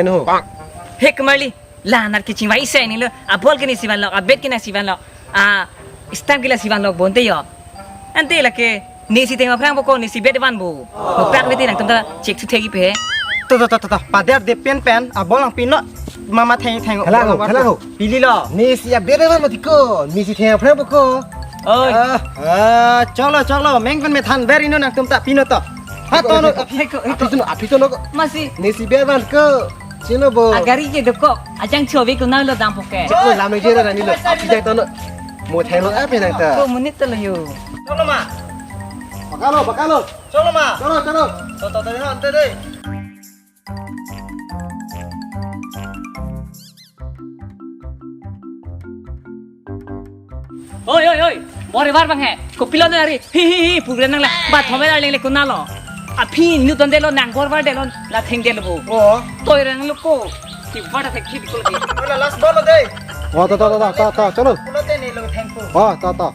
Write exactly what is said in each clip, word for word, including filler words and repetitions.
chingvai no. He Kumarli, la nat ke chingvai isi nilo, a ball ke nesi vanlo, a bat ke nesi vanlo, a stump ke nesi vanlo bonte yo. Ante lake nesi theng aphrang boko, nesi bat vanpo. Nokpak bete nangtum ta check thu thegi pe. To to to to to. Pader de pen pen, a ball nangpinlo. Mama theng theng. Khalang ho, khalang ho. Pililo. Nesi a bat vanpo tiko, nesi theng aphrang boko. Oi. Ah, ah, cholo cholo, meng pen methan ber ino nangtum ta pino to. Ha to no, aphi, aphi to no, aphi to no. Masi. Nesi bat van ko. Chino bo. A gari ke dokok, ajang chobe ko nalo dam poke. Cheklo lam jera nilo. Aphi jai to no. Mo thelo aphi nang ta. Ko monit to lo yo. Cholo ma. Pakalo, pakalo. Cholo ma. Cholo, cholo. To to to no ante de. Oi oi oi, bor evar bang he. Kopilo na ri. Hi hi hi, program nang la. Ba thome la leng le kunalo. Aphi nu ton delo nang bor var delo, la theng delo bo. Oh. Toi rang lo ko. Ki var thek ki ko di. Ola last ball de. Oh, to to to to to, cholo. Kulo te ne lo theng ko. Oh, to to.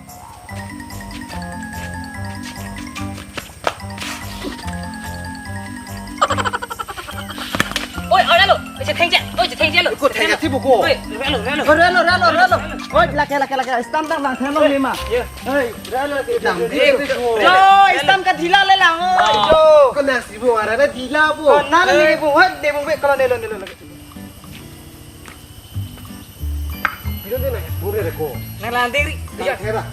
Oi, oi, relo. Oi, je thengje. Oi, je thengje lo. Ko thengja thi buko. Oi, relo, relo. Oi, relo, relo, relo. Oi, lake, lake, lake. Stump tang lang thenglo ni ma. Ye. Oi, relo. Dam di. Oi, stump ka dhila le lang. Oi, jo. Ko nasi bu ara na dhila bu. Ko nana ni bu hot de bu be kalau nelo, nelo, nelo. Biro de na, bure re ko. Nang lang diri. Ya, hera.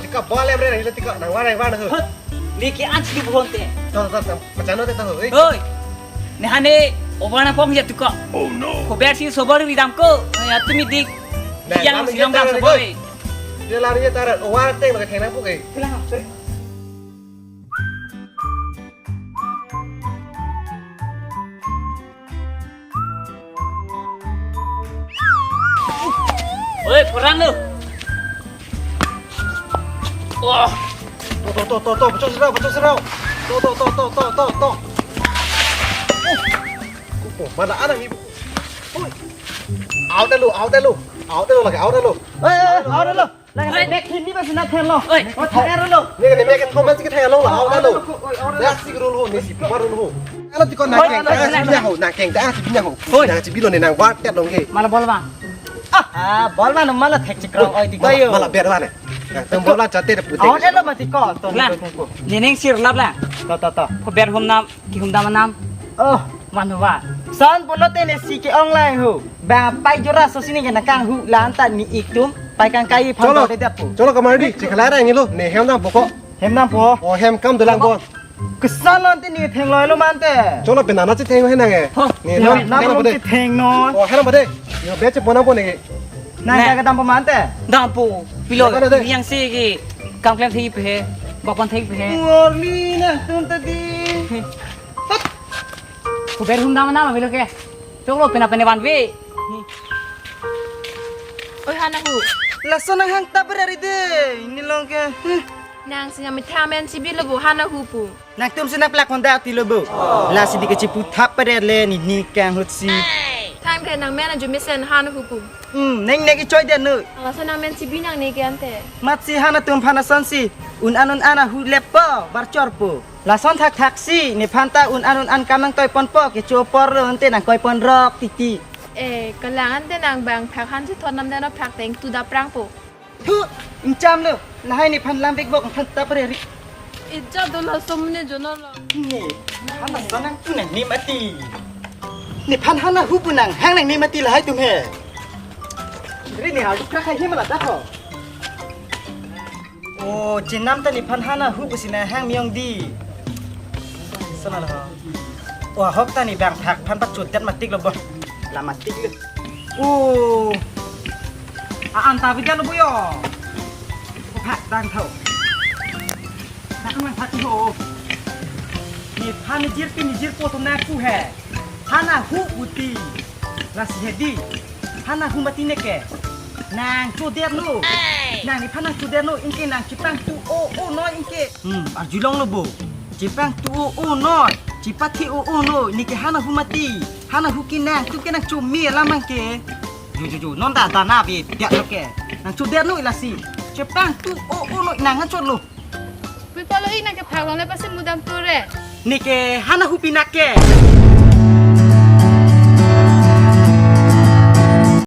Tika ball em re, tika nang war, nang war na. Hut, liki an sidi buhon te. To to to, pachano te to, oi. Oi. Nehane over nangpong ya tuko. Oh no. Ko ber si sobor ridam ko. Ya tumi dik. Nah, yang lami si dong dam sobor. Dia lari dia tarat over te, maka kena puk eh. Bilang, sorry. Oi, kurang lo. Wah. To to to to to, pachok serau, pachok serau. To to to to to to to. Kupo, mana anak ibu? Oi. Out lo, out lo. Out lo lagi, out lo. Eh, eh, out lo. Nang mek hini basi nang thenglo. Oi. Oh, thang aro lo. Ne ne mek thom si thenglo la, au lo. Oi, oi, oi. Dak si rul ho, ne si pa rul ho. Alo ti kon nang keng, oi, oi, dak si oi, bina ho, nang keng, dak si bina ho. Oi. Nang si bilo ne nang bat tet long ke. Mala bol bang. Ah, bol bang mala thek chikrong oi ti ko yo. Mala ber bang ne. Nang tum bol bang chate de puting. Au ne lo mati ko. To, la. To, to, to. Nening sir lap la. To, to, to. Ko ber hum nam. Kehum dam anam. Oh, manu va. Son pulote ne si ke-ong lang ho. Bang pai jora so sini ke nang kanghu la-an ta ne ik tum pai kangkai phan Cholo. To de dap pu. Cholo kamar di, chikhala ra ngilo. Ne hem dampo ko. Hem dampo. Oh, hem kam dolang bon. Kesan lon te ne thenglo lo mante. Cholo penana chetheng he nang e. Ho. Ne nam nam nam pode. Chetheng non. Oh, hem pode. Yo be chepo nangpo ne. Nang ne. Ka dampo mante. Dampo. Pilo. Mana de? Yang si ke kam klem thei pe he. Bakon thei pe he. Warli nang tum tadi. Ko ber hum dam anam avelo ke. Choklo pena pene vanve. Oi, Hanahu. Lason nang hang tap ber ari de. Ini long ke. Hmm. Nang si nang methang men si bilo bo Hanahu pu. Nang tum si nang plak honda ti lo bo. Lasi di ke chipu thap ber le ne ne kanghut si. Thang de nang men aju mesen Hanahu pu. Hmm, neng ne ke choi de no. Lason nang men si bi nang ne ke ante. Mat si Hana tum phana son si. Un an un an ahu lepo, bar chor po. Lason thakthak si, nephan ta un an un an kam nangtoi ponpo, kecho apor lo ante nangkoi ponrok titi. Eh, kalang ante nang bang phak han si thon nam dano phak teng tu daprang po. Thu, ingcham lo, lahai nephan lam bek bok nephan tap ber ari. Ija do laso mene jono lo. Ne, Hana son nang tu nang ne mati. Nephan Hanahu pu nang hang nang ne mati lahai tum he. Ri ne hal dukra khai he mala dak ho. Oh, chenam ta nephan Hanahu pusi nang hang miyong di. Sana lo. Oh, ahok ta ne bang phak phan pachodet matik lo bo. La matik lo. Oh. A anta video lo bo yo. Phak dang tho. Nak mang phak ho. Nephan ne jirpi ne jirpo tum nang ku he. Hanahu puti. Lasi he di. Hanahu mati ne ke. Nang chodet no. Nang nephan nang chodet no, ingke nang chepangtu o o noi ingke. Hmm, arjulong lo bo. Chepangtu o o noi. Chepathe o o noi. Ne ke Hanahu mati. Hanahu ke nang, tu ke nang chome alam mang ke. Jo, jo, jo. Non da da na ve dia lo ke. Nang chodet no lasi. Chepangtu o o noi nang chot lo. Pi palo ik nang ke phak long le pasi mudam tu re. Ne ke Hanahu pi nang ke.